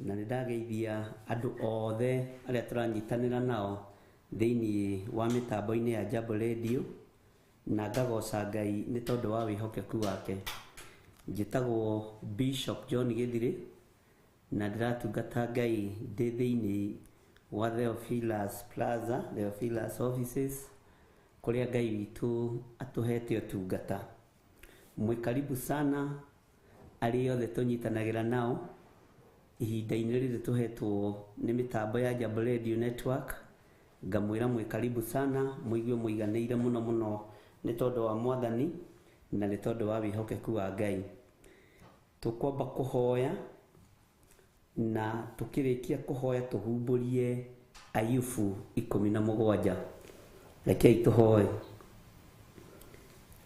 Na nĩ ndageithia andũ othe arĩa tũranyitanĩra nao thĩinĩ wa mĩtambo-inĩ ya Jambo Radio, na ngagoca Ngai nĩ tondũ wa wĩhokeku wake. Njĩtagwo Bishop John Gĩthirĩ, na ndĩratungata Ngai ndĩ thĩinĩ wa Theophilus Plaza, Theophilus Offices, kũrĩa Ngai witũ atũhete ũtungata. Mwĩ karibu sana arĩa othe tũnyitanagĩra nao ihinda-inĩ rĩrĩ tũhetwo nĩ mĩtambo ya Jambo Radio Network. Ngamwĩra mwĩ karibu sana, mũigue mũiganĩire mũno mũno nĩ tondũ wa Mwathani na nĩ tondũ wa wĩhokeku wa Ngai. Tũkwamba kũhoya na tũkĩrĩkia kũhoya tũhumbũrie Ayubu 17. Rekei tũhoe.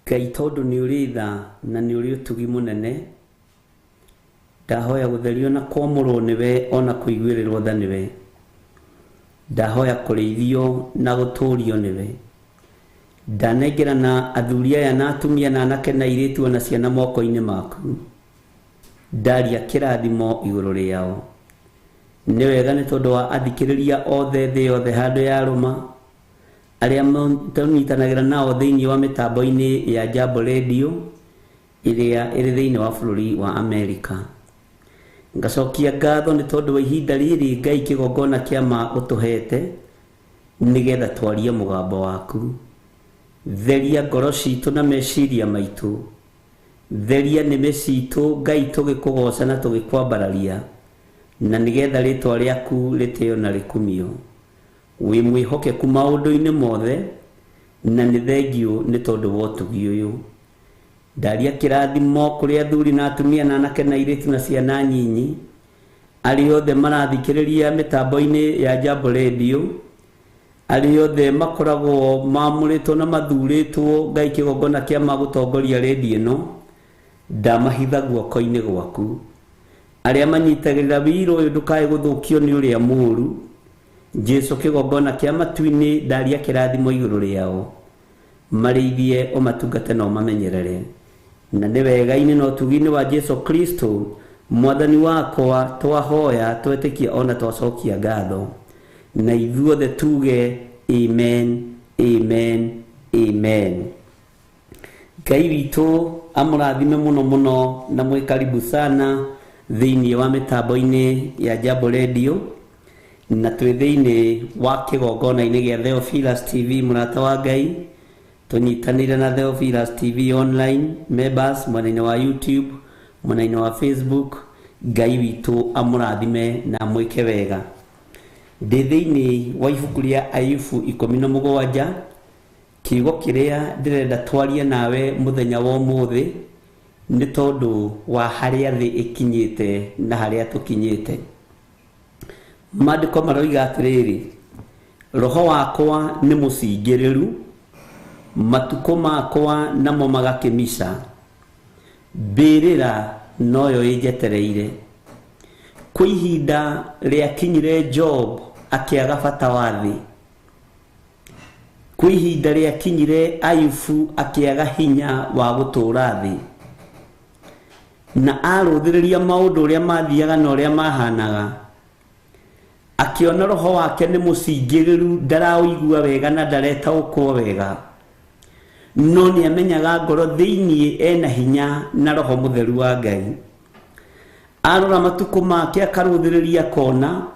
Ngai, tondũ nĩ ũrĩ tha na nĩ ũrĩ ũtugi mũnene, ndahoya gũtherio na kwamũrwo nĩwe ona kũiguĩrĩrwo tha nĩwe. Ndahoya kũrĩithio na gũtũũrio nĩwe. Ndanengerana athuri aya na atumia na anake na airĩtu ona ciana moko-inĩ maku. Ndaria kĩrathimo igũrũ rĩao. Nĩ wega nĩ tondũ wa athikĩrĩria othe thĩ yothe handũ yarũma, arĩa tũnyitanagĩra nao thĩinĩ wa mĩtambo-inĩ ya Jambo Radio ĩrĩa ĩrĩ thĩinĩ wa bũrũri wa Amerika. Ngacokia ngatho nĩ tondũ wa ihinda rĩrĩ Ngai kĩgongona kĩa ma ũtũhete nĩgetha twarie mũgambo waku. Theria ngoro citũ na meciria maitũ. Theria nĩmĩ citũ Ngai tũgĩkũgoca na tũgĩkwambararia, na nĩgetha rĩtwa rĩaku rĩtĩo na rĩkumio. Wĩ mwĩhokeku maũndũ-inĩ mothe, na nĩ thengiũ nĩ tondũ wa ũtugi ũyũ. Ndaria kĩrathimo kũrĩ athuri na atumia na anake na airĩtu na ciana nyinyi, arĩa othe marathikĩrĩria mĩtambo-inĩ ya Jambo Radio, arĩa othe makoragwo maamũrĩtwo na mathurĩtwo Ngai kĩgongona kĩa ma gũtongoria redio ĩno, ndamahitha guoko-inĩ gwaku. Arĩa manyitagĩrĩra wĩira ũyũ ndũkae gũthũkio nĩ ũrĩa mũũru, Jesu kĩgongona kĩa matu-inĩ ndaria kĩrathimo igũrũ rĩao. Marĩithie ũmatungate na ũmamenyerere. Na nĩ wega-inĩ na ũtugi-inĩ wa Jesu Kristo Mwathani wakwa twahoya twetĩkia ona twacokia ngatho. Na ithuothe tuge amen, amen, amen. Ngai witũ amũrathime mũno mũno na mwĩ karibu sana thĩinĩ wa mĩtambo-inĩ ya Jambo Radio, na twĩ thĩinĩ wa kĩgongona-inĩ gĩa Theophilus TV. Mũrata wa Ngai, tũnyitanĩire na Theophilus TV online members mwena-inĩ wa YouTube, mwena-inĩ wa Facebook. Ngai witũ amũrathime na amwĩke wega. Ndĩ thĩinĩ wa ibuku rĩa Ayubu 17. Kiugo kĩrĩa ndĩrenda twarie nawe mũthenya wa ũmũthĩ nĩ tondũ wa harĩa thĩ ĩkinyĩte na harĩa tũkinyĩte. Maandĩko maroiga atĩrĩrĩ, roho wakwa nĩ mũcingĩrĩru, matukũ makwa namo magakĩmica, mbĩrĩra noyo ĩnjetereire. Kwĩ ihinda rĩakinyire Job akĩaga bata wa thĩ. Kwĩ ihinda rĩakinyire Ayubu akĩaga hinya wa gũtũũra thĩ. Na arũthĩrĩria maũndũ ũrĩa mathiaga na ũrĩa mahanaga, akĩona roho wake nĩ mũcingĩrĩru, ndaraũigua wega na ndaretaũkwo wega. No nĩ amenyaga ngoro thĩinĩ ena hinya na roho mũtheru wa Ngai. Arora matukũ make akarũthĩrĩria akona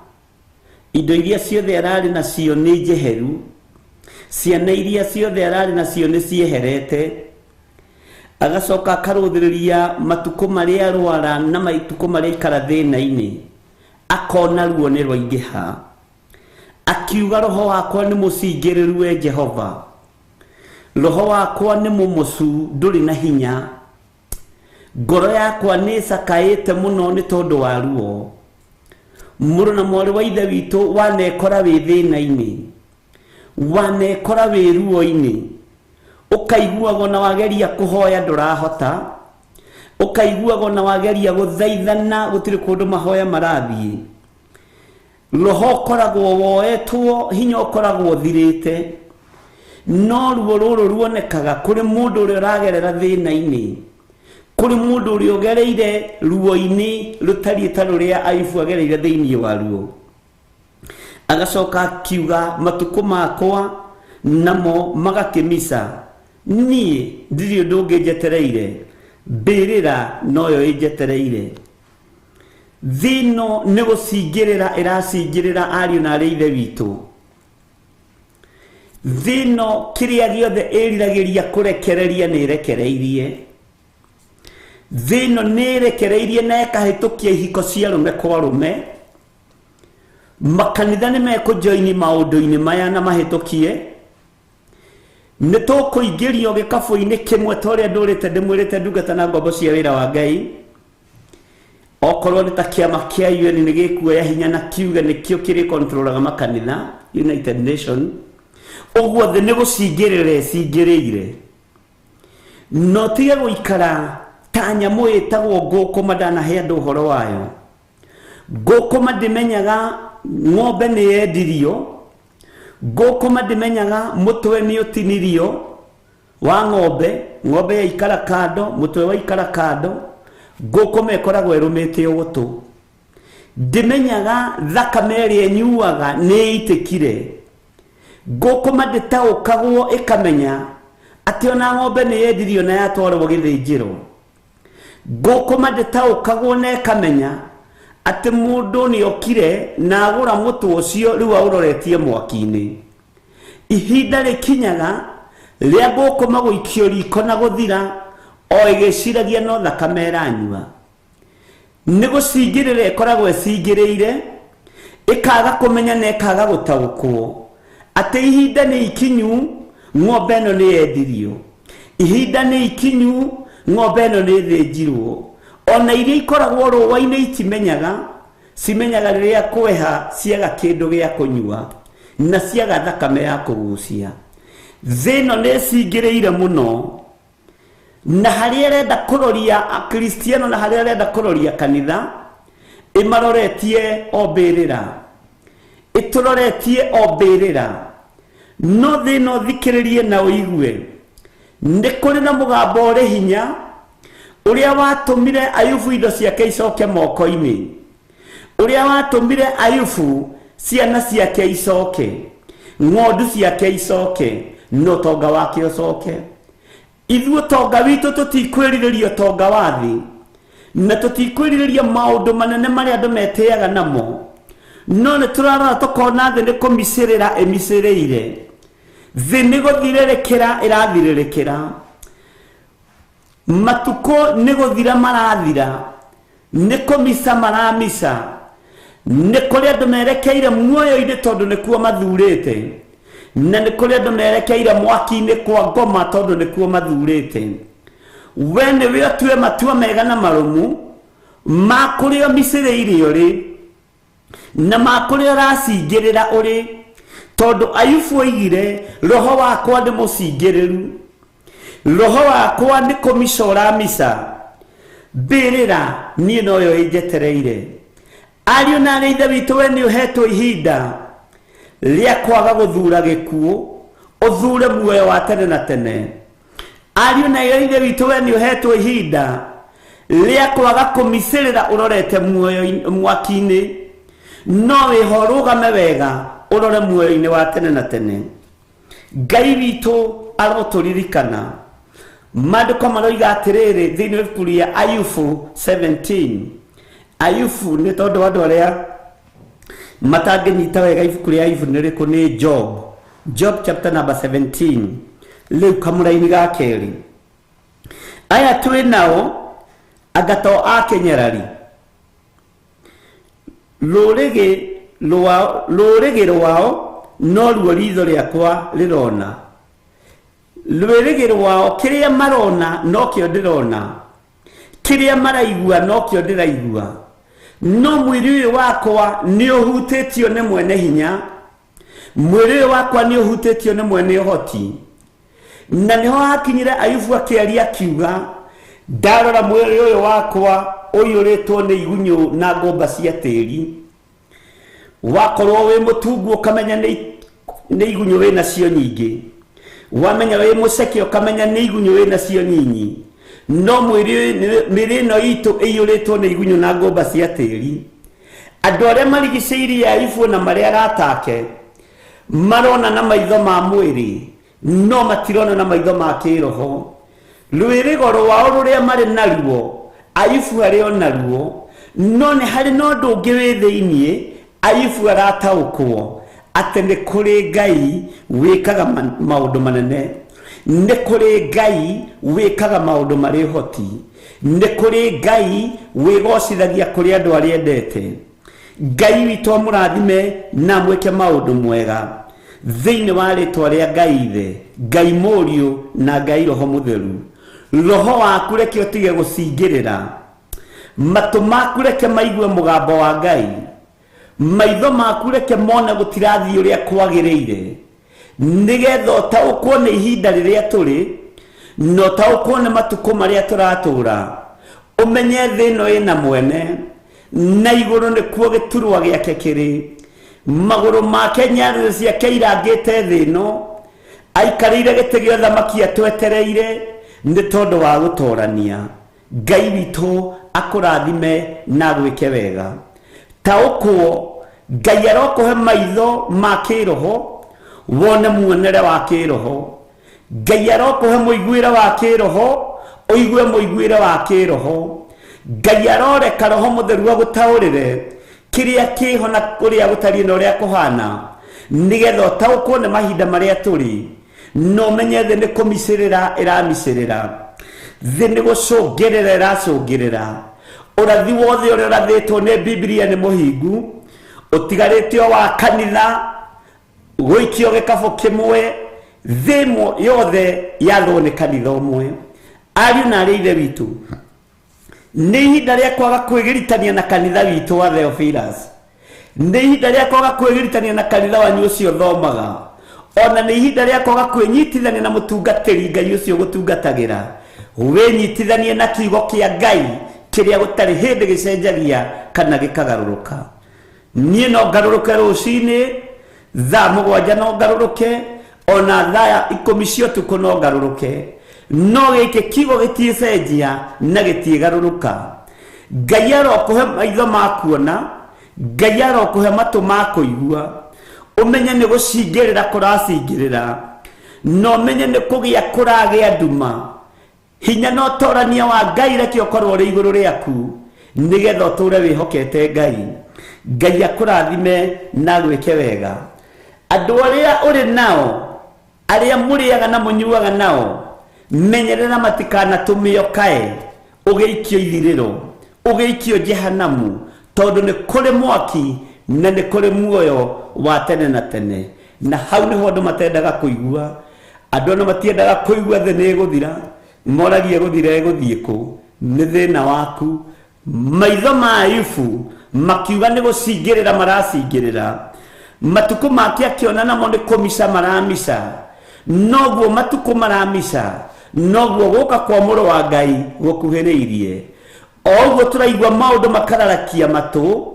indo iria ciothe ararĩ nacio nĩ njeheru, ciana iria ciothe ararĩ nacio nĩ cieherete. Agacoka akarũthĩrĩria matukũ marĩa arwara na matukũ marĩa aikara thĩna-inĩ, akona ruo nĩ rwaingĩha. Akiuga, roho wakwa nĩ mũcingĩrĩru, we Jehova, roho wakwa nĩ mũmocu, ndũrĩ na hinya. Ngoro yakwa nĩ ĩcakaĩte mũno nĩ tondũ wa ruo. Mũrũ na mwarĩ wa ithe witũ, wanekora wĩ thĩna-inĩ, wanekora wĩ ruo-inĩ, ũkaiguaga ona wageria kũhoya ndũrahota, ũkaiguaga ona wageria gũthaithana gũtirĩ kũndũ mahoya marathiĩ. Roho ũkoragwo woetwo, hinya ũkoragwo ũthirĩte. No ruo rũrũ ruonekaga kũrĩ mũndũ ũrĩa ũragerera thĩna-inĩ. Kũrĩ mũndũ ũrĩa ũgereire ruo-inĩ rũtariĩ ta rũrĩa Ayubu agereire thĩinĩ waruo. Agacoka akiuga, matukũ makwa namo magakĩmica, niĩ ndirĩ ũndũ ũngĩ njetereire, mbĩrĩra noyo ĩnjetereire. Thĩ ĩno nĩ gũcingĩrĩra ĩracingĩrĩra ariũ na arĩ ithe witũ. Thĩ ĩno kĩrĩa gĩothe ĩriragĩria kũrekereria nĩ ĩrekereirie. Thĩ ĩno nĩ ĩrekereirie na ĩkahĩtũkia ihiko cia arũme kwa arũme. Makanitha nĩ mekũjoini maũndũ-inĩ maya na mahĩtũkie. Nĩ tũkũingĩrio gĩkabũ-inĩ kĩmwe ta ũrĩa ndũrĩte ndĩmwĩrĩte ndungata na ngombo cia wĩra wa Ngai. Okorwo nĩ ta kĩama kĩa UN nĩ gĩkuoya hinya na kiuge nĩkĩo kĩrĩ controlaga makanitha, United Nation, ũguo thĩ nĩ gũcingĩrĩra ĩcingĩrĩire. No tige gũikara ta nyamũ ĩtagwo ngũkũma, ndanahe andũ ũhoro wayo. Ngũkũma ndĩmenyaga ng'ombe nĩ yendirio, ngũkũma ndĩmenyaga mũtwe nĩ ũtinirio wa ng'ombe, ng'ombe yaikara kando, mũtwe waikara kando, ngũkũma ĩkoragwo ĩrũmĩte ũgũtũ. Ndĩmenyaga thakame ĩrĩa ĩnyuaga nĩ ĩitĩkire. Ngũkũma ndĩtaũkagwo ĩkamenya atĩ ona ng'ombe nĩ yendirio na yatwarwo gĩthĩnjĩro. Ngũkũma ndĩtaũkagwo na ĩkamenya atĩ mũndũ nĩ okire na agũra mũtwe ũcio rĩu aũroretie mwaki-inĩ. Ihinda rĩkinyaga rĩa ngũkũma gũikio riko na gũthira o ĩgĩciragia no thakame ĩranyua. Nĩ gũcingĩrĩra ĩkoragwo ĩcingĩrĩire, ĩkaga kũmenya na ĩkaga gũtaũkwo atĩ ihinda nĩ ikinyu ng'ombe ĩno nĩ yendirio, ihinda nĩ ikinyu ng'ombe ĩno nĩ ĩthĩnjirwo. Ona iria ikoragwo rũa-inĩ itimenyaga, cimenyaga rĩrĩa kweha ciaga kĩndũ gĩa kũnyua na ciaga thakame ya kũgucia. Thĩ ĩno nĩ ĩcingĩrĩire mũno, na harĩa ĩrenda kũroria Akristiano na harĩa ĩrenda kũroria kanitha, ĩmaroretie o mbĩrĩra, ĩtũroretie o mbĩrĩra. No thĩ ĩno thikĩrĩrie na ũigue, nĩ kũrĩ na mũgambo ũrĩ hinya ũrĩa watũmire Ayubu indo ciake icoke moko-inĩ, ũrĩa watũmire Ayubu ciana ciake icoke, ng'ondu ciake icoke, na ũtonga wake ũcoke. Ithuĩ ũtonga witũ tũtikwĩrirĩria ũtonga wa thĩ, na tũtikwĩrirĩria maũndũ manene marĩa andũ metĩaga namo, no nĩ tũrarora tũkona thĩ nĩ kũmicĩrĩra ĩmicĩrĩire, thĩ nĩ gũthirĩrĩkĩra ĩrathirĩrĩkĩra, matukũ nĩ gũthira marathira, nĩ kũmica maramica, nĩ kũrĩ andũ merekeire muoyo-inĩ tondũ nĩkuo mathurĩte, na nĩ kũrĩ andũ merekeire mwaki-inĩ kwa ngoma tondũ nĩkuo mathurĩte. We nĩwe ũtue matua mega na marũmu ma kũrĩa ũmicĩrĩire ũrĩ, na ma kũrĩa ũracingĩrĩra ũrĩ, tondũ Ayubu oigire, roho wakwa nĩ mũcingĩrĩru, roho wakwa nĩ kũmica ũramica, mbĩrĩra niĩ noyo ĩnjetereire. Ariũ na arĩ ithe witũ, we nĩ ũhetwo ihinda rĩa kwaga gũthura gĩkuũ, ũthure muoyo wa tene na tene. Ariũ na arĩ ithe witũ, we nĩ ũhetwo ihinda rĩa kwaga kũmicĩrĩra ũrorete muoyo mwaki-inĩ, no wĩho rũgame wega ũrore muoyo-inĩ wa tene na tene. Ngai witũ arotũririkana. Maandĩko maroiga atĩrĩrĩ thĩinĩ wa ibuku rĩa Ayubu 17. Ayubu nĩ tondũ andũ arĩa matangĩnyita wega ibuku rĩa Ayubu nĩ rĩrĩkũ, nĩ Job. Job chapter number 17. Rĩu kamũraini ga kerĩ. Aya twĩ nao anga to a kĩnyarari, rũrĩgĩ rwao noruo ritho rĩakwa rĩrona, rwĩrĩgĩ rwao kĩrĩa marona nokĩo ndĩrona, kĩrĩa maraigua nokĩo ndĩraigua, no mwĩrĩ ũyũ wakwa nĩ ũhutĩtio nĩ mwene hinya, mwĩrĩ ũyũ wakwa nĩ ũhutĩtio nĩ mwene ũhoti. Na nĩho hakinyire Ayubu akĩaria akiuga, ndarora mwĩrĩ ũyũ wakwa ũiyũrĩtwo nĩ igunyũ na ngũmba cia tĩri. Wakorwo wĩ mũtungu ũkamenya nĩ igunyũ wĩ nacio nyingĩ, wamenya wĩ mũceke ũkamenya nĩ igunyũ wĩ nacio nyinyi. No mĩĩrĩ ĩno itũ ĩiyũrĩtwo nĩ igunyũ na ngũmba cia tĩri. Andũ arĩa marigicĩirie Ayubu na marĩ arata ake marona na maitho ma mwĩrĩ, no matirona na maitho ma kĩroho. Rwĩrĩgo rwao rũrĩa marĩ naruo, Ayubu arĩ o naruo, no nĩ harĩ na ũndũ ũngĩ wĩ thĩiniĩ Ayubu arataũkwo atĩ nĩ kũrĩ Ngai wĩkaga maũndũ manene, nĩ kũrĩ Ngai wĩkaga maũndũ marĩ ũhoti, nĩ kũrĩ Ngai wĩgocithagia kũrĩ andũ arĩa endete. Ngai witũ amũrathime na amwĩke maũndũ mwega thĩinĩ wa rĩtwa rĩa Ngai Ithe, Ngai Mũriũ na Ngai Roho Mũtheru. Roho waku reke ũtige gũcingĩrĩra, matũ maku reke maigue mũgambo wa Ngai, maitho maku reke mone gũtirathiĩ ũrĩa kwagĩrĩire, nĩgetha ũtaũkwo nĩ ihinda rĩrĩa tũrĩ na ũtaũkwo nĩ matukũ marĩa tũratũra, ũmenye thĩ ĩno ĩna mwene na igũrũ nĩkuo gĩturwa gĩake kĩrĩ. Magũrũ make nyarĩrĩ ciake irangĩte thĩ ĩno, aikarĩire gĩtĩ gĩa ũthamaki atwetereire nĩ tondũ wa gũtorania. Ngai witũ akũrathime na agwĩke wega. Taũkwo Ngai arokũhe maitho ma kĩroho wone muonere wa kĩroho. Ngai arokũhe mũiguĩre wa kĩroho ũigue mũiguĩre wa kĩroho. Ngai aroreka Roho Mũtheru agũtaũrĩre kĩrĩa kĩho na ũrĩa gũtariĩ na ũrĩa kũhana, nĩgetha ũtaũkwo nĩ mahinda marĩa tũrĩ, na ũmenye thĩ nĩ kũmicĩrĩra ĩramicĩrĩra, thĩ nĩ gũcũngĩrĩra ĩracũngĩrĩra. Ũrathi wothe ũrĩa ũrathĩtwo nĩ Bibilia nĩ mũhingu, ũtigarĩte o wa kanitha gũikio gĩkabũ kĩmwe, thĩ ĩmwe yothe yathwo nĩ kanitha ũmwe. Ariũ na arĩ ithe witũ, nĩ ihinda rĩa kwaga kwĩgiritania na kanitha witũ wa Theophilus, nĩ ihinda rĩa kwaga kwĩgiritania na kanitha wanyu ũcio thomaga, ona nĩ ihinda rĩa kwaga kwĩnyitithania na mũtungatĩri Ngai ũcio gũtungatagĩra. Wĩnyitithanie na kiugo kĩa Ngai kĩrĩa gũtarĩ hĩndĩ gĩcenjagia kana gĩkagarũrũka. Niĩ no ngarũrũke rũcinĩ thaa 7 no ngarũrũke, ona thaa 10 cia ũtukũ no ngarũrũke, no gĩkĩ kiugo gĩtiĩcenjia na gĩtiĩgarũrũka. Ngai arokũhe maitho ma kuona, Ngai arokũhe matũ ma kũigua, ũmenye nĩ gũcingĩrĩra kũracingĩrĩra, na ũmenye nĩ kũgĩa kũragĩa nduma. Hinya na ũtorania wa Ngai reke ũkorwo ũrĩ igũrũ rĩaku, nĩgetha ũtũre wĩhokete Ngai. Ngai akũrathime na agwĩke wega. Andũ arĩa ũrĩ nao, arĩa mũrĩaga na mũnyuaga nao, menyerera matikanatũme ũkae ũgĩikio ithirĩro, ũgĩikio jehanamu, tondũ nĩ kũrĩ mwaki na nĩ kũrĩ muoyo wa tene na tene. Na hau nĩho andũ matendaga kũigua. Andũ ona matiendaga kũigua thĩ nĩ ĩgũthira, moragia ĩgũthira ĩgũthiĩ kũ. Nĩ thĩna waku. Maitho ma Ayubu makiuga nĩ gũcingĩrĩra maracingĩrĩra, matukũ make akĩona namo nĩ kũmica maramica. Noguo matukũ maramica, noguo gũka kwa mũrũ wa Ngai gũkuhĩrĩirie. O ũguo tũraigua maũndũ makararakia matũ,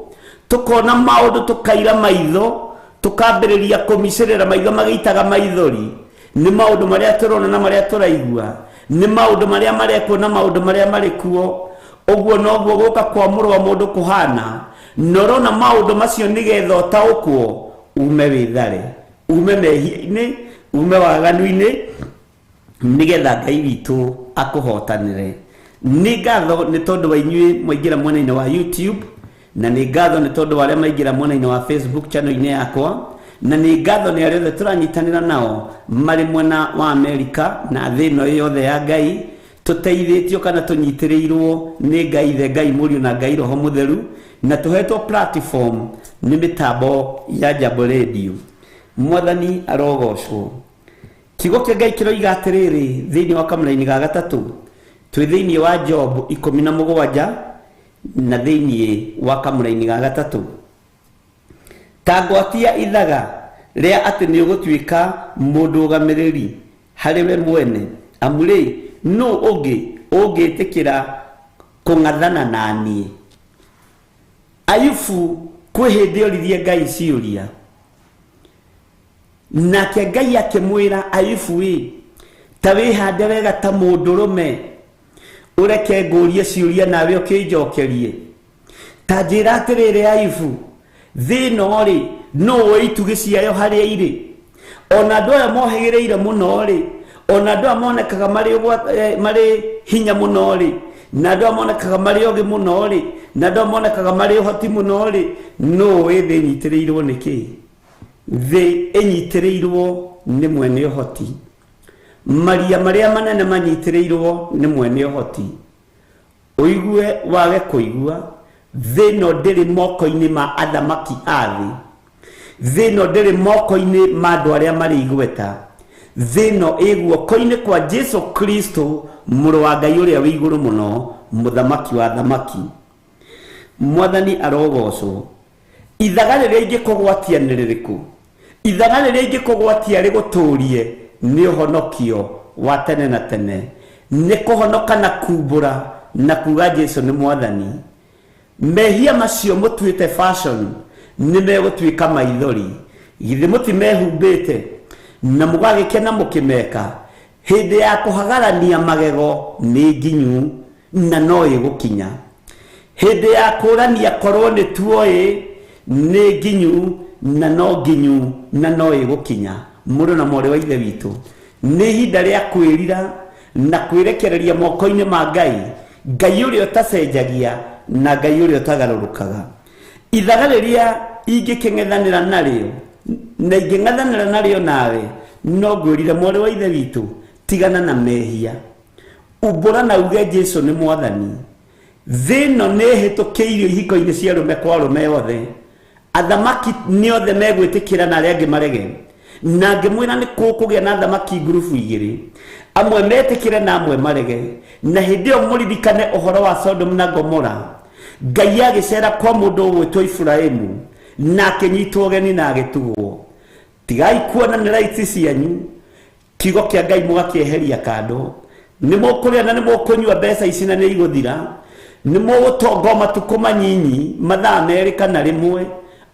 tũkona maũndũ tũkaira maitho, tũkambĩrĩria kũmicĩrĩra maitho magĩitaga maithori nĩ maũndũ marĩa tũrona na marĩa tũraigua, nĩ maũndũ marĩa marekwo na maũndũ marĩa marĩ kuo. Ũguo noguo gũka kwa mũrũ wa mũndũ kũhana, na ũrona maũndũ macio nĩgetha ũtaũkwo, ume wĩthare, ume mehia-inĩ, ume waganu-inĩ, nĩgetha Ngai witũ akũhotanĩre. Nĩ ngatho nĩ tondũ wa inyuĩ mwaingĩra mwena-inĩ wa YouTube, na nĩ ngatho nĩ tondũ wa arĩa maingĩra mwena-inĩ wa Facebook channel-inĩ yakwa, na nĩ ngatho nĩ arĩa othe tũranyitanĩra nao marĩ mwena wa Amerika na thĩ ĩno yothe ya Ngai, tũteithĩtio kana tũnyitĩrĩirwo nĩ Ngai Ithe, Ngai Mũriũ na Ngai Roho Mũtheru, na tũhetwo platform nĩ mĩtambo ya Jambo Radio. Mwathani arogocwo. Kiugo kĩa Ngai kĩroiga atĩrĩrĩ thĩinĩ wa kamũraini ga gatatũ, twĩ thĩinĩ wa Job 17 na thĩinĩ wa kamũraini ga gatatũ. Ta ngwatia ithaga rĩa atĩ nĩ ũgũtuĩka mũndũgamĩrĩri harĩ we mwene, amu rĩ, nũ ũngĩ ũngĩtĩkĩra kũng'athana na niĩ? Ayubu kwĩ hĩndĩ oririe Ngai ciũria, nake Ngai akĩmwĩra, Ayubu ĩ, ta wĩhande wega ta mũndũrũme, Ũreke ngũrie ciũria nawe ũkĩnjokerie. Ta njĩra atĩrĩrĩ Ayubu, thĩ ĩno rĩ, nũ ũĩ itugĩ ciayo harĩa irĩ? Ona andũ aya mohĩgĩrĩire mũno rĩ, ona andũ aya monekaga marĩ marĩ hinya mũno rĩ, na andũ aya monekaga marĩ ogĩ mũno rĩ, na andũ aya monekaga marĩ ũhoti mũno rĩ, nũ ũĩ thĩ ĩnyitĩrĩirwo nĩ kĩĩ? Thĩ ĩnyitĩrĩirwo nĩ mwene ũhoti. Maria marĩa manene manyitĩrĩirwo nĩ mwene ũhoti. Ũigue wage kũigua, thĩ ĩno ndĩrĩ moko-inĩ ma athamaki a thĩ. Thĩ ĩno ndĩrĩ moko-inĩ ma andũ arĩa marĩ igweta. Thĩ ĩno ĩ guoko-inĩ kwa Jesu Kristo, Mũrũ wa Ngai ũrĩa wĩ igũrũ mũno, Mũthamaki wa athamaki. Mwathani arogocwo. Ithaga rĩrĩa ingĩkũgwatia nĩ rĩrĩkũ? Ithaga rĩrĩa ingĩkũgwatia rĩgũtũũrie nĩ ũhonokio wa tene na tene. Nĩ kũhonoka na kumbũra na kuga Jesu nĩ Mwathani. Mehia macio mũtuĩte fashion nĩ megũtuĩka maithori. Githĩ mũtimehumbĩte na mũgagĩkena mũkĩmeka? Hĩndĩ ya kũhagarania magego nĩ nginyu na no ĩgũkinya. Hĩndĩ ya kũrania korwo nĩ tuoĩ nĩ nginyu na no nginyu na no ĩgũkinya. Mũrũ na mwarĩ wa Ithe witũ, nĩ ihinda rĩa kwĩrira na kwĩrekereria moko-inĩ ma Ngai, Ngai ũrĩa ũtacenjagia na Ngai ũrĩa ũtagarũrũkaga. Ithaga rĩrĩa ingĩkĩng'ethanĩra narĩo, na ingĩng'ethanĩra narĩo nawe, no ngwĩrire mwarĩ wa Ithe witũ, tigana na mehia. Umbũra na uge Jesu nĩ Mwathani. Thĩ ĩno nĩ ĩhĩtũkĩirio ihiko-inĩ cia arũme kwa arũme othe. Athamaki nĩ othe megwĩtĩkĩra na arĩa angĩ marege. Na ngĩmwĩra nĩ kũkũgĩa na athamaki ngurubu igĩrĩ, amwe metĩkĩre na amwe marege. Na hĩndĩ ĩyo mũririkane ũhoro wa Sodomu na Gomora. Ngai agĩceera kwa mũndũ ũgwĩtwo Iburahimu, na akĩnyitwo ũgeni na agĩtugwo. Tigai kuona nĩ rights cianyu, kiugo kĩa Ngai mũgakĩeheria kando. Nĩ mũkũrĩa na nĩ mũkũnyua, mbeca ici na nĩ igũthira. Nĩ mũgũtonga o matukũ manyinyi, mathaa merĩ kana rĩmwe,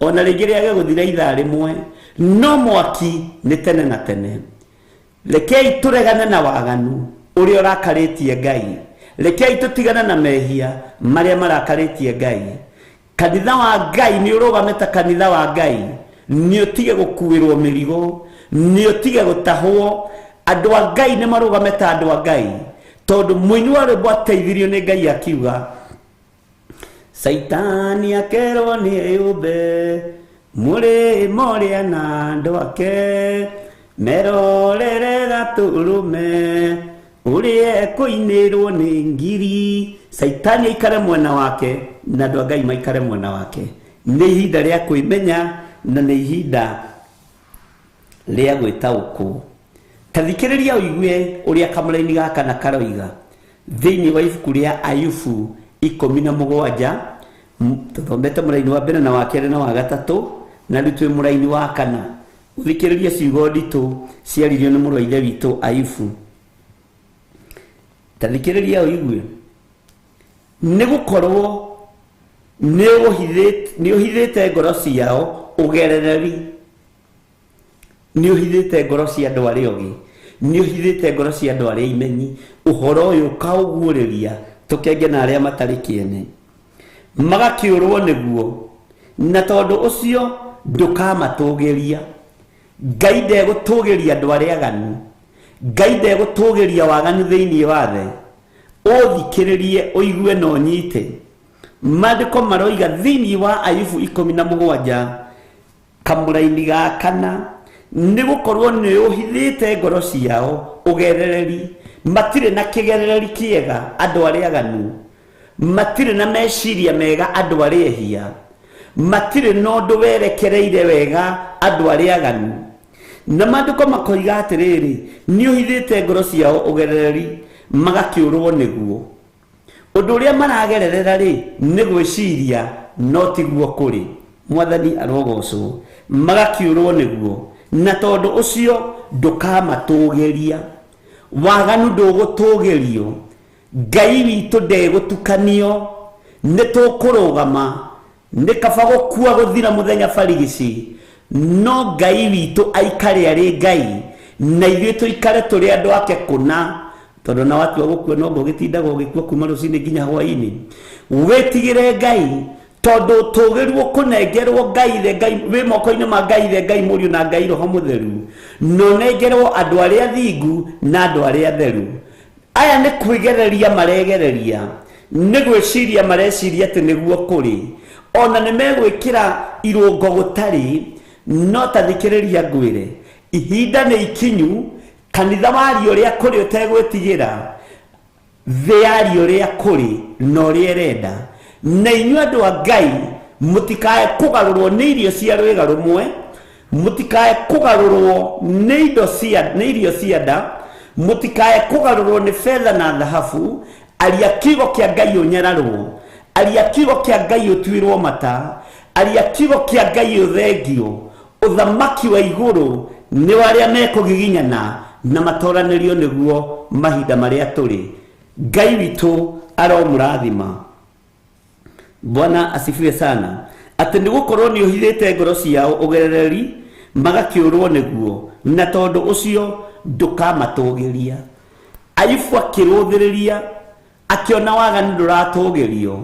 ona rĩngĩ rĩage gũthira ithaa rĩmwe, no mwaki nĩ tene na tene. Rekei tũregane na waganu ũrĩa ũrakarĩtie Ngai. Rekei tũtigane na mehia marĩa marakarĩtie Ngai. Kanitha wa Ngai nĩ ũrũgame ta kanitha wa Ngai, nĩ ũtige gũkuĩrwo mĩrigo, nĩ ũtige gũtahwo. Andũ a Ngai nĩ marũgame ta andũ a Ngai, tondũ mũini wa rwĩmbo ateithirio nĩ Ngai akiuga, Caitani akerwo nĩ eyũmbe, mũrĩmo ũrĩa na andũ ake, merorere gatũrũme, ũrĩa ekũinĩrwo nĩ ngiri. Caitani aikare mwena wake na andũ a Ngai maikare mwena wake. Nĩ ihinda rĩa kwĩmenya na nĩ ihinda rĩa gwĩtaũkwo. Ta thikĩrĩria ũigue ũrĩa kamũraini gaka na karoiga thĩinĩ wa ibuku rĩa Ayubu 17, tũthomete mũraini wa mbere na wa kerĩ na wa gatatũ, na rĩu twĩ mũraini wa kana. Ũthikĩrĩrie ciugo nditũ ciaririo nĩ mũrũ wa Ithe witũ Ayubu. Ta thikĩrĩria ũigue. Nĩ gũkorwo nĩ ũhithĩte ngoro ciao ũgerereri, nĩ ũhithĩte ngoro cia andũ arĩa ogĩ, nĩ ũhithĩte ngoro cia andũ arĩa imenyi. Ũhoro ũyũ ũkaũguũrĩria tũkenge na arĩa matarĩ kĩene, magakĩũrwo nĩguo, na tondũ ũcio ndũkamatũgĩria. Ngai ndegũtũgĩria andũ arĩa aganu, Ngai ndegũtũgĩria waganu thĩinĩ wa thĩ. Ũthikĩrĩrie ũigue na ũnyite. Maandĩko maroiga thĩinĩ wa Ayubu 17 kamũraini ga kana, nĩ gũkorwo nĩ ũhithĩte ngoro ciao ũgerereri, matirĩ na kĩgerereri kĩega andũ arĩa aganu, matirĩ na meciria mega andũ arĩa ehia, matirĩ na ũndũ werekereire wega andũ arĩa aganu. Na maandĩko makoiga atĩrĩrĩ, nĩ ũhithĩte ngoro ciao ũgerereri, magakĩũrwo nĩguo. Ũndũ ũrĩa maragererera rĩ, nĩ gwĩciria no tiguo kũrĩ. Mwathani arogocwo. Magakĩũrwo nĩguo, na tondũ ũcio ndũkamatũgĩria. Waganu ndũgũtũgĩrio. Ngai witũ ndegũtukanio. Nĩ tũkũrũgama. Nĩ kaba gũkua gũthira mũthenya barigici, no Ngai witũ aikare arĩ Ngai, na ithuĩ tũikare tũrĩ andũ ake kũna. Tondũ na watua gũkua no ngũgĩtindaga ũgĩkua kuma rũcinĩ nginya hwainĩ. Wĩtigĩre Ngai, tondũ ũtũgĩru ũkũnengerwo Ngai Ithe, Ngai wĩ moko-inĩ ma Ngai Ithe, Ngai Mũriũ na Ngai Roho Mũtheru, na ũnengerwo andũ arĩa athingu na andũ arĩa atheru. Aya nĩ kwĩgereria maregereria, nĩ gwĩciria mareciria atĩ nĩguo kũrĩ, ona nĩ megwĩkĩra irũngo gũtarĩ. No ta thikĩrĩria ngwĩre, ihinda nĩ ikinyu, kanitha waria ũrĩa kũrĩ ũtegwĩtigĩra, thĩ yaria ũrĩa kũrĩ na ũrĩa ĩrenda. Na inyuĩ andũ a Ngai, mũtikae kũgarũrwo nĩ irio cia rwĩga rũmwe, mũtikae kũgarũrwo nĩ indo cia nĩ irio cia nda, mũtikae kũgarũrwo nĩ betha na thahabu. Aria kiugo kĩa Ngai ũnyararwo, aria kiugo kĩa Ngai ũtuĩrwo mata, aria kiugo kĩa Ngai ũthengio. Ũthamaki wa igũrũ nĩ wa arĩa mekũgiginyana na matoranĩrio nĩguo mahinda marĩa tũrĩ. Ngai witũ aromũrathima. Bwana asifiwe sana. Atĩ nĩ gũkorwo nĩ ũhithĩte ngoro ciao ũgerereri, magakĩũrwo nĩguo, na tondũ ũcio ndũkamatũgĩria. Ayubu akĩrũthĩrĩria, akĩona waganu ndũratũgĩrio,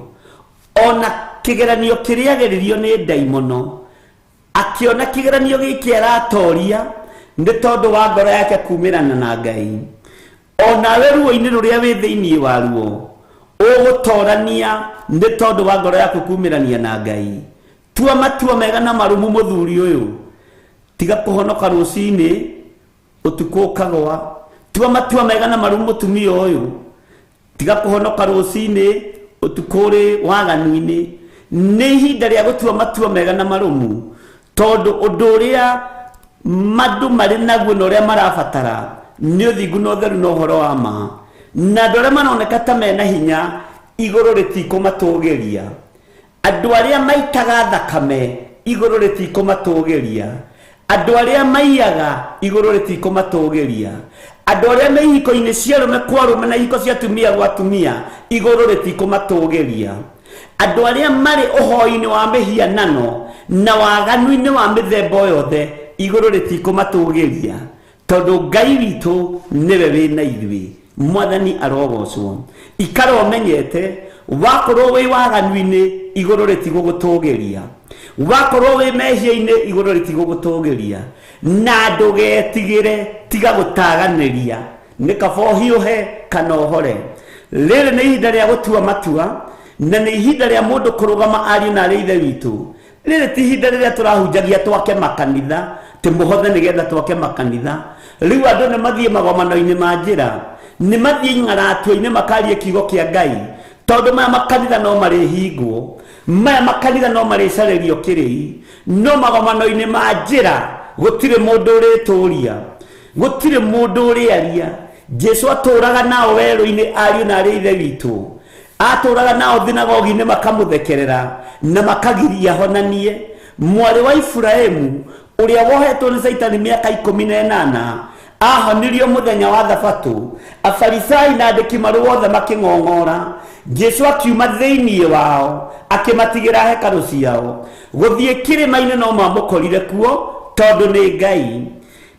ona kĩgeranio kĩrĩa ageririo nĩ ndaimono, akĩona kĩgeranio gĩkĩ aratoria nĩ tondũ wa ngoro yake kumĩrana na Ngai. Onawe ruo-inĩ rũrĩa wĩ thĩinĩ waruo ũgũtorania nĩ tondũ wa ngoro yaku kumĩrania na Ngai. Tua matua mega na marũmu mũthuri ũyũ, tiga kũhonoka rũcinĩ ũtukũ ũkagwa. Tua matua mega na marũmu mũtumia ũyũ, tiga kũhonoka rũcinĩ ũtukũ ũrĩ waganu-inĩ. Nĩ ihinda rĩa gũtua matua mega na marũmu, tondũ ũndũ ũrĩa mandũ marĩ naguo na ũrĩa marabatara nĩ ũthingu na ũtheru na ũhoro wa ma. Na andũ arĩa maroneka ta mena hinya, igũrũ rĩtikũmatũgĩria. Andũ arĩa maitaga thakame, igũrũ rĩtikũmatũgĩria. Andũ arĩa maiyaga, igũrũ rĩtikũmatũgĩria. Andũ arĩa me ihiko-inĩ cia arũme kwa arũme na ihiko cia atumia gwa atumia, igũrũ rĩtikũmatũgĩria. Andũ arĩa marĩ ũhoi-inĩ wa mĩhianano na waganu-inĩ wa mĩthemba o yothe, igũrũ rĩtikũmatũgĩria, tondũ Ngai witũ nĩwe wĩ na ithuĩ. Mwathani arogocwo. Ikara ũmenyete, wakorwo wĩ waganu-inĩ, igũrũ rĩtigũgũtũgĩria. Wakorwo wĩ mehia-inĩ, igũrũ rĩtigũgũtũgĩria. Na ndũgetigĩre, tiga gũtaganĩria, nĩ kaba ũhiũhe kana ũhore. Rĩrĩ nĩ ihinda rĩa gũtua matua, na nĩ ihinda rĩa mũndũ kũrũgama ariũ na arĩ Ithe witũ. Rĩrĩ ti ihinda rĩrĩa tũrahunjagia twake makanitha, tĩmũhothe nĩgetha twake makanitha. Rĩu andũ nĩ mathiĩ magomano-inĩ ma njĩra, nĩ mathiĩ ing'aratua-inĩ makarie kiugo kĩa Ngai, tondũ maya makanitha no marĩhingwo, maya makanitha no marĩcarĩrio kĩrĩi, no magomano-inĩ ma njĩra gũtirĩ mũndũ ũrĩtũria, gũtirĩ mũndũ ũrĩaria. Jesu atũraga nao werũ-inĩ, ariũ na arĩ Ithe witũ. Atũraga nao thinagogi-inĩ makamũthekerera na makagiria honanie. Mwarĩ wa Iburahimu ũrĩa wohetwo nĩ Caitani mĩaka 18 ahonirio mũthenya wa Thabatũ. Afarisai na andĩki marũa othe makĩng'ong'ora. Jesu akiuma thĩinĩ wao akĩmatigĩra hekarũ ciao. Gũthiĩ kĩrĩma-inĩ no mamũkorire kuo, tondũ nĩ Ngai.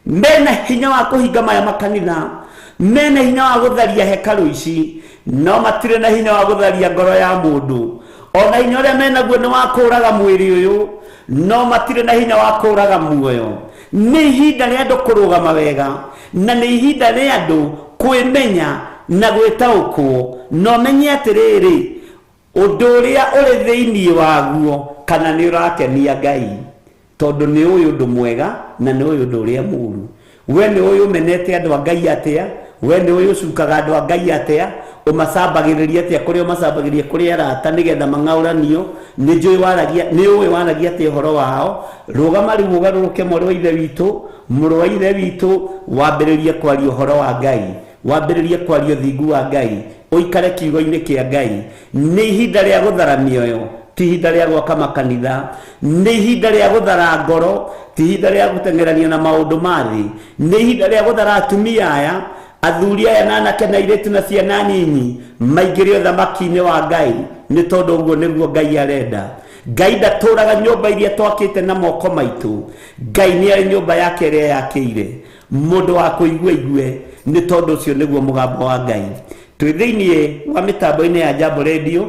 Mena hinya wa kũhinga maya makanitha, mena hinya wa gũtharia hekarũ ici, no matirĩ na hinya wa gũtharia ngoro ya mũndũ. Ona hinya ũrĩa menaguo nĩ wa kũũraga mwĩrĩ ũyũ, no matirĩ na hinya wa kũũraga muoyo. Nĩ ihinda rĩa andũ kũrũgama wega, na nĩ ihinda rĩa andũ kwĩmenya na gwĩtaũkwo, na ũmenye atĩrĩrĩ, ũndũ ũrĩa ũrĩ thĩinĩ waguo kana nĩ ũrakenia Ngai, tondũ nĩ ũĩ ũndũ mwega na nĩ ũĩ ũndũ ũrĩa mũũru. We nĩ ũĩ ũmenete andũ a Ngai atĩa, we nĩ ũĩ ũcukaga andũ a Ngai atĩa, ũmacambagĩrĩria atĩa kũrĩa ũmacambagĩrĩria kũrĩ arata nĩgetha mang'aũranio, nĩ njũĩ waragia, nĩ ũĩ waragia atĩa ũhoro wao. Rũgama rĩu ũgarũrũke mwarĩ wa Ithe witũ, mũrũ wa Ithe witũ, wambĩrĩrie kwaria ũhoro wa Ngai, wambĩrĩrie kwaria ũthingu wa Ngai, ũikare kiugo-inĩ kĩa Ngai. Nĩ ihinda rĩa gũthara mĩoyo, ti ihinda rĩa gwaka makanitha. Nĩ ihinda rĩa gũthara ngoro, ti ihinda rĩa gũteng'erania na maũndũ ma thĩ. Nĩ ihinda rĩa gũthara atumia aya, athuri aya na anake na airĩtu na ciana nyinyi, maingĩre ũthamaki-inĩ wa Ngai, nĩ tondũ ũguo nĩguo Ngai arenda. Ngai ndatũraga nyũmba iria twakĩte na moko maitũ. Ngai nĩ arĩ nyũmba yake ĩrĩa yakĩire. Mũndũ wa kũigua igue. Nĩ tondũ ũcio nĩguo mũgambo wa Ngai. Twĩ thĩinĩ wa mĩtambo-inĩ ya Jambo Radio.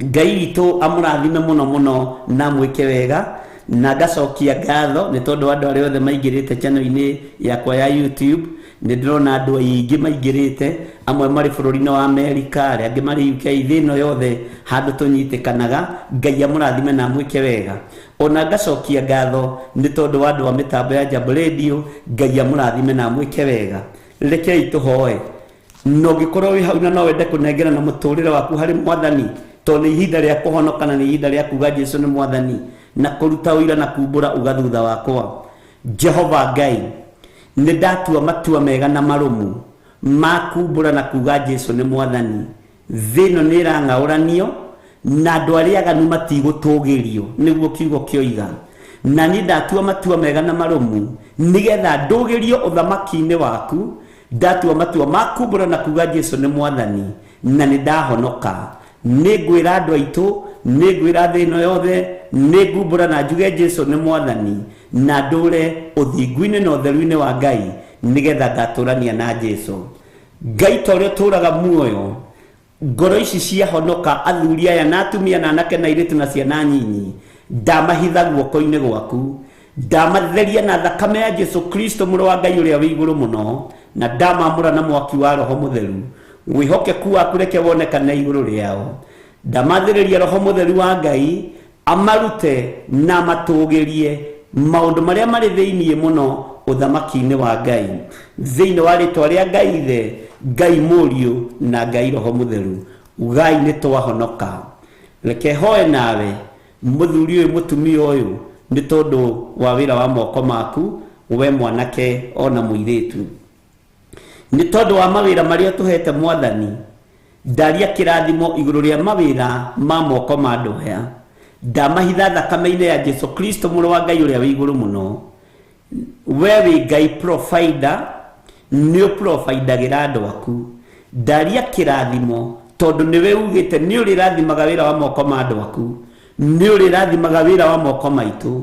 Ngai witũ amũrathime mũno mũno na amwĩke wega. Na ngacokia ngatho nĩ tondũ wa andũ arĩa othe maingĩrĩte channel-inĩ yakwa ya YouTube. Nĩ ndĩrona andũ aingĩ maingĩrĩte, amwe marĩ bũrũri-inĩ wa Amerika, arĩa angĩ marĩ UK, thĩ ĩno yothe handũ tũnyitĩkanaga. Ngai amũrathime na amwĩke wega. Ona ngacokia ngatho nĩ tondũ wa andũ a mĩtambo ya Jambo Radio. Ngai amũrathime na amwĩke wega. Rekei tũhoe. Na ũngĩkorwo wĩ hau na no wende kũnengerana mũtũrĩre waku harĩ Mwathani, tondũ nĩ ihinda rĩa kũhonoka na nĩ ihinda rĩa kuga Jesu nĩ Mwathani, na kũruta ũira na kumbũra uga thutha wakwa, Jehova Ngai, nĩ ndatua matua mega na marũmu ma kumbũra na kuga Jesu nĩ Mwathani. Thĩ ĩno nĩ ĩrang'aũranio na andũ arĩa aganu matigũtũgĩrio, nĩguo kiugo kĩoiga. Na niĩ ndatua matua mega na marũmu nĩgetha ndũgĩrio ũthamaki-inĩ waku. Ndatua matua ma kumbũra na kuga Jesu nĩ Mwathani, na nĩ ndahonoka. Nĩ ngwĩra andũ aitũ, nĩ ngwĩra thĩ ĩno yothe, nĩ ngumbũra na njuge Jesu nĩ Mwathani, na ndũre ũthingu-inĩ na ũtheru-inĩ wa Ngai, nĩgetha ngatũrania na Jesu. Ngai ta ũrĩa ũtũraga muoyo, ngoro ici ciahonoka, athuri aya na atumia na anake na airĩtu na ciana nyinyi, ndamahitha guoko-inĩ gwaku, ndamatheria na thakame ya Jesu Kristo mũrũ wa Ngai ũrĩa wĩ igũrũ mũno, na ndamamũra na mwaki wa Roho Mũtheru. Wĩhokeku waku reke wonekane igũrũ rĩao. Ndamathĩrĩria Roho Mũtheru wa Ngai amarute na amatũgĩrie maũndũ marĩa marĩ thĩinĩ mũno ũthamaki-inĩ wa Ngai, thĩinĩ wa rĩtwa rĩa Ngai Ithe, Ngai Mũriũ na Ngai Roho Mũtheru. Ugai nĩ twahonoka. Reke hoe nawe mũthuri ũyũ, mũtumia ũyũ, nĩ tondũ wa wĩra wa moko maku, we mwanake ona mũirĩtu, nĩ tondũ wa mawĩra marĩa ũtũhete Mwathani. Ndaria kĩrathimo igũrũ rĩa mawĩra ma moko ma andũ aya. Ndamahitha thakame-inĩ ya Jesu Kristo mũrũ wa Ngai ũrĩa wĩ igũrũ mũno. We wĩ Ngai provider, nĩ ũprovidagĩra andũ aku. Ndaria kĩrathimo tondũ nĩwe ugĩte nĩ ũrĩrathimaga wĩra wa moko ma andũ aku, nĩ ũrĩrathimaga wĩra wa moko maitũ.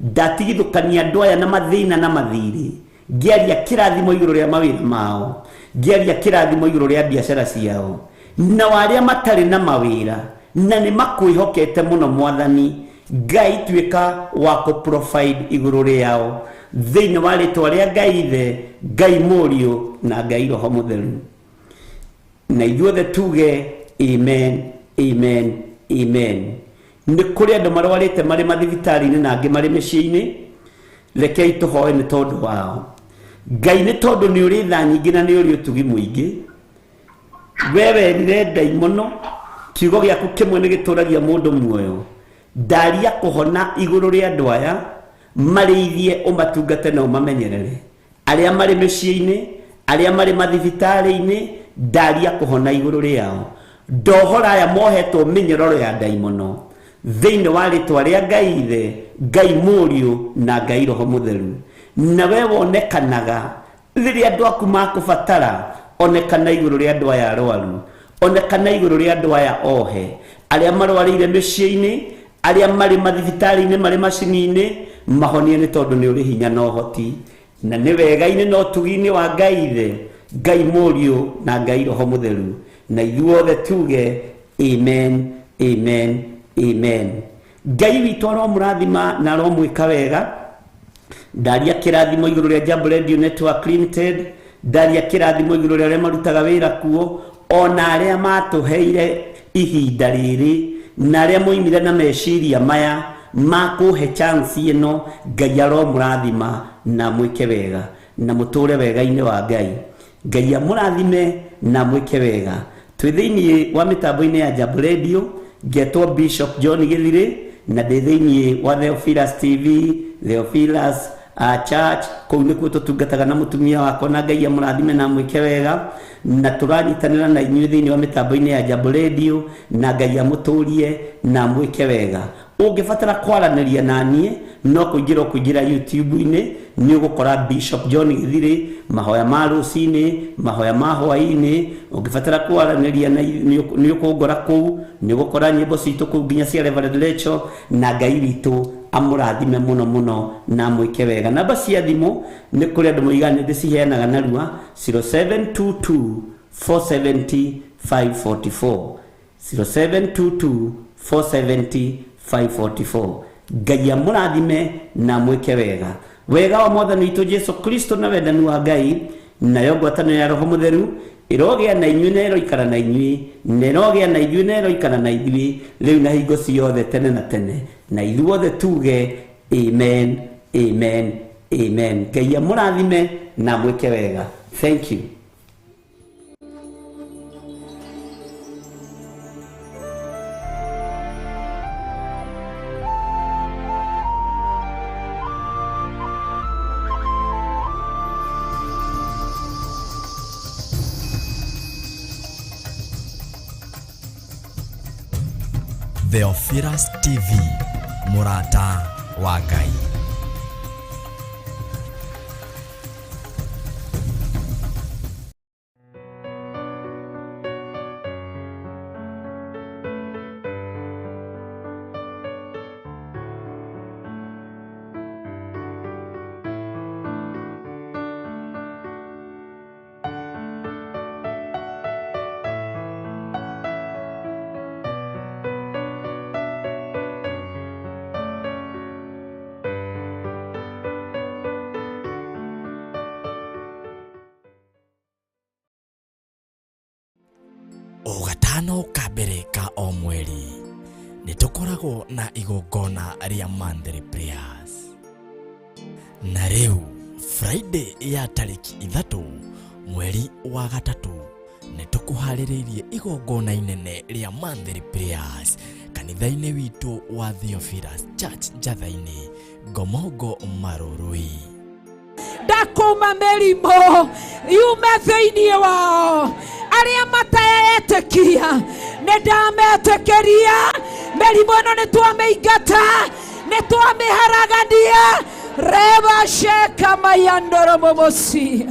Ndatigithũkania andũ aya na mathĩna na mathirĩ, ngĩaria kĩrathimo igũrũ rĩa mawĩra mao, ngĩaria kĩrathimo igũrũ rĩa biacara ciao, na arĩa matarĩ na mawĩra na nĩ makwĩhokete mũno Mwathani Ngai, tuĩka wa kũ provide igũrũ rĩao, thĩinĩ wa rĩtwa rĩa Ngai Ithe, Ngai Mũriũ na Ngai Roho Mũtheru. Na ithuothe tuge amen, amen, amen. Nĩ kũrĩ andũ marwarĩte marĩ mathibitarĩ-inĩ na angĩ marĩ mĩciĩ-inĩ. Rekei tũhoe nĩ tondũ wao. Ngai, nĩ tondũ nĩ ũrĩ tha nyingĩ na nĩ ũrĩ ũtugi mũingĩ, we werire ndaimono kiugo gĩaku kĩmwe nĩ gĩtũragia mũndũ muoyo. Ndaria kũhona igũrũ rĩa andũ aya, marĩithie, ũmatungate na ũmamenyerere, arĩa marĩ mĩciĩ-inĩ, arĩa marĩ mathibitarĩ-inĩ. Ndaria kũhona igũrũ rĩao. Ndohora aya mohetwo mĩnyororo ya ndaimono, thĩinĩ wa rĩtwa rĩa Ngai Ithe, Ngai Mũriũ na Ngai Roho Mũtheru. Na we wonekanaga rĩrĩa andũ aku makũbatara, onekana igũrũ rĩa andũ aya arwaru, onekana igũrũ rĩa andũ aya ohe, arĩa marwarĩire mĩciĩ-inĩ, arĩa marĩ mathibitarĩ-inĩ, marĩ macini-inĩ, mahonie, nĩ tondũ nĩ ũrĩ hinya na ũhoti, na nĩ wega-inĩ na ũtugi-inĩ wa Ngai Ithe, Ngai Mũriũ na Ngai Roho Mũtheru. Na ithuothe tuge amen, amen, amen. Ngai witũ aromũrathima na aromwĩka wega. Ndaria kĩrathimo igũrũ rĩa Jambo Radio Network Limited. Ndaria kĩrathimo igũrũ rĩa arĩa marutaga wĩra kuo, ona arĩa matũheire ihinda rĩrĩ na arĩa moimire na meciria maya ma kũhe chance ĩno. Ngai aromũrathima na mwĩke wega na mũtũre wega-inĩ wa Ngai. Ngai amũrathime na mwĩke wega. Twĩ thĩinĩ wa mĩtambo-inĩ ya Jambo Radio. Ngetwo Bishop John Gĩthirĩ, na ndĩ thĩinĩ wa Theophilus TV, Theophilus Church. Kũu nĩkuo tũtungataga na mũtumia wakwa, na Ngai amũrathime na amwĩke wega. Na tũranyitanĩra na inyuĩ thĩinĩ wa mĩtambo-inĩ ya Jambo Radio, na Ngai amũtũrie na amwĩke wega. Ũngĩbatara kwaranĩria na niĩ, no kũingĩra ũkũingĩra YouTube-inĩ, nĩ ũgũkora Bishop John Gĩthirĩ, mahoya ma rũcinĩ, mahoya ma hwaĩ-inĩ. Ũngĩbatara kwaranĩria na nĩ ũkũngora kũu, nĩ ũgũkora nyĩmbo citũ kũu, nginya cia Reverend Rachel. Na Ngai witũ Amũrathime mũno mũno na amwĩke wega. Namba cia thimũ nĩ kũrĩ andũ moigaga nĩ ndĩciheanaga narua, 0722 470 544, 0722 470 544. Ngai amũrathime na amwĩke wega. Wega wa Mwathani witũ Jesu Kristo na wendani wa Ngai nayo ngwatanĩro ya Roho Mũtheru ĩrogĩa na inyuĩ na ĩroikara na inyuĩ na ĩrogĩa na ithuĩ na ĩroikara na ithuĩ rĩu na hingo ciothe tene na tene, na ithuothe tuge amen, amen, amen. Ngai amũrathime na amwĩke wega. Thank you. Theophilus TV, mũrata wa Ngai. O gatano ka mbere ka o mweri nĩ tũkoragwo na igongona rĩa monthly prayers, na rĩu Friday ya tarĩki 3 mweri wa 3 nĩ tũkũharĩrĩirie igongona inene rĩa monthly prayers kanitha-inĩ witũ wa Theophilus Church Njatha-inĩ, Ngomongo, Marũrũi. Ndakũma mĩrimũ yume thĩinĩ wao, arĩa mataetĩkia nĩ ndametĩkĩria. Mĩrimũ ĩno nĩ twamĩingata, nĩ twamĩharagania. Reba sheka mayandoro momosi.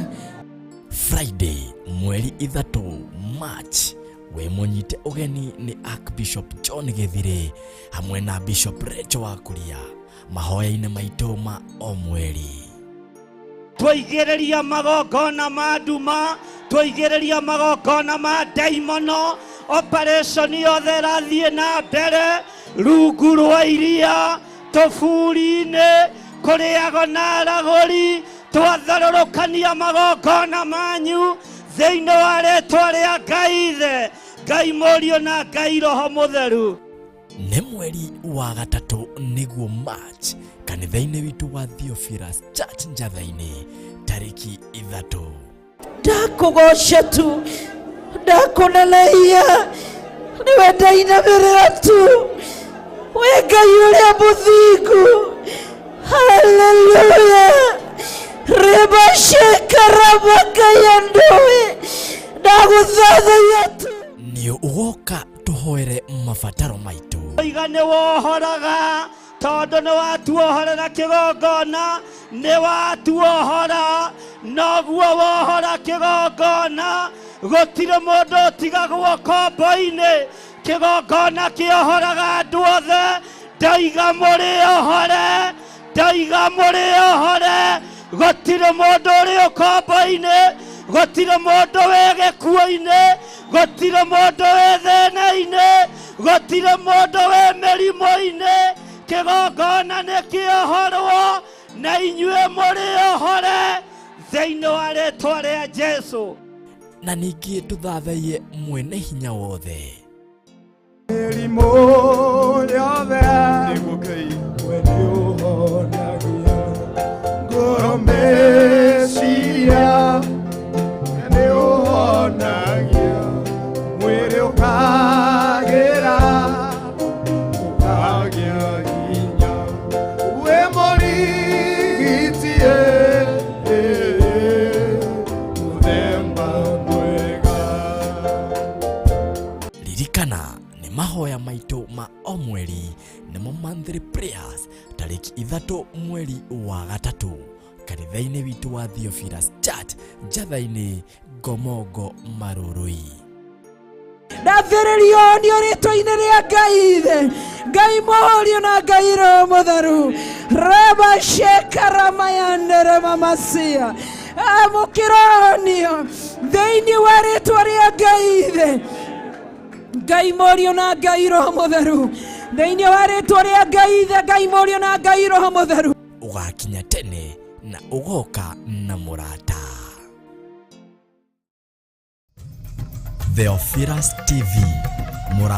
Friday mweri 3 March wĩ mũnyite ũgeni nĩ Archbishop John Gĩthirĩ hamwe na Bishop Rachel Wakuria mahoya-inĩ maitũ ma o mweri. Twaigĩrĩria magongona ma nduma, twaigĩrĩria magongona ma ndaimono, operation yothe ĩrathiĩ na mbere rungu rwa iria, tũburi-inĩ, kũrĩago na aragũri. Twatharũrũkania magongona manyu thĩinĩ wa rĩtwa rĩa Ngai Ithe, Ngai Mũriũ na Ngai Roho Mũtheru. Nĩ mweri wa 3 nĩguo March kanitha-inĩ witũ wa Theophilus Church Njatha-inĩ tarĩki 3. Ndakũgoca tu, ndakũneneia, nĩwe ndainamĩrĩra tu, wĩ Ngai ũrĩa mũthingu. Haleluya. Reba sheka raba kayandoe, ndagũthathaiya tu. Nĩ ũgoka tũhoere mabataro maitũ. Oiga nĩ wohoraga tondũ nĩ watuohorera kĩgongona, nĩ watuohora, noguo wohora kĩgongona, gũtirĩ mũndũ ũtigagwo kombo-inĩ. Kĩgongona kĩohoraga andũ othe. Ndaiga mũrĩ ohore, ndaiga mũrĩ ohore, gũtirĩ mũndũ ũrĩ ũkombo-inĩ, gũtirĩ mũndũ wĩ gĩkuũ-inĩ, gũtirĩ mũndũ wĩ thĩna-inĩ, gũtirĩ mũndũ wĩ mĩrimũ-inĩ. Kĩgongona nĩ kĩohorwo na inyuĩ mũrĩ ohore thĩinĩ wa rĩtwa rĩa Jesũ. Na ningĩ tũthathaiye mwene hinya wothe. Mĩrimũ yothe we nĩũhonagia, ngoro meciria nĩũhonagia, mwĩrĩ ũkagĩra, ũkagĩa hinya, wĩ mũrigiti mũthemba mwega. Ririkana nĩ mahoya maitũ ma o mweri nĩmo monthly prayers tarĩki 3 mweri wa 3 kanitha-inĩ witũ wa Theophilus Church Njatha-inĩ, Ngomongo, Marũrũi. Ndathĩrĩrio nĩ rĩtwa-inĩ rĩa Ngai Ithe, Ngai Mũriũ na Ngai Roho Mũtheru. Reba shekaramayandere mamasia. Amũkĩra honio thĩinĩ wa rĩtwa rĩa Ngai Ithe, Ngai Mũriũ na Ngai Roho Mũtheru. Thĩinĩ wa rĩtwa rĩa Ngai Ithe, Ngai Mũriũ na Ngai Roho Mũtheru. Ũgakinya tene na ũgoka na mũrata. Theophilus TV. Mũra